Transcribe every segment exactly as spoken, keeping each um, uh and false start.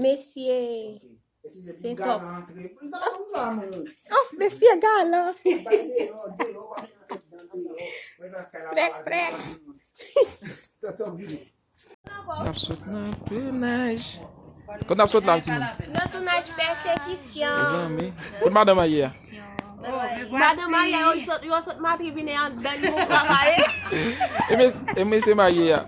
Mesye, se top. Oh, mesye galan. Prèk, prèk. N ap sot nan tounaj. Kote n ap sot la, timoun? Nan tounaj pèsekisyon. Mezanmi. Kote madanm marye a? Madanm marye a, yo sot, yo sot matri vini anndan, nou travay. E mes-, e mesye marye a?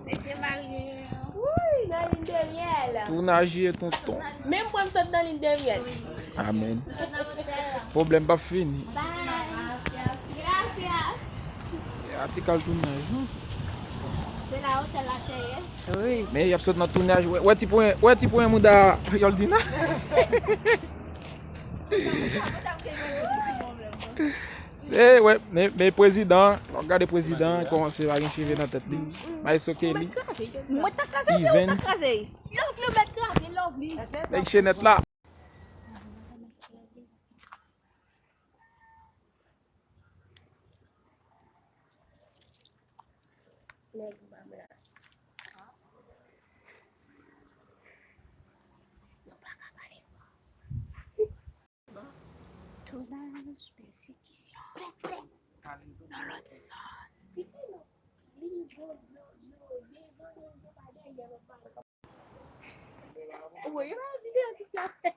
Mesye marye a. Wi, nan lin de myèl. Tounaj ye, tonton. Menm mwen, m sot nan lin de myèl. Amèn. Pwoblèm p ap fini. Gracias. A ti kal tounaj, non? Se la otèl la te ye. Wi. Men y ap sot nan tounaj. Wè, wè ti pwen, wè ti pwen mouda Yoldina. Se, wè, men, men prezidan, lè w gade prezidan, kòmanse pa gen cheve nan tèt li. Maestro Kelly. Mwen ta kraze, ou ta kraze. Nèg chenèt la. Nèg manm la. Nou pa ka pale fò. Tounaj, pèsekisyon. Nan lòt zòn. Ou wè, yo nan videyo tout la fè.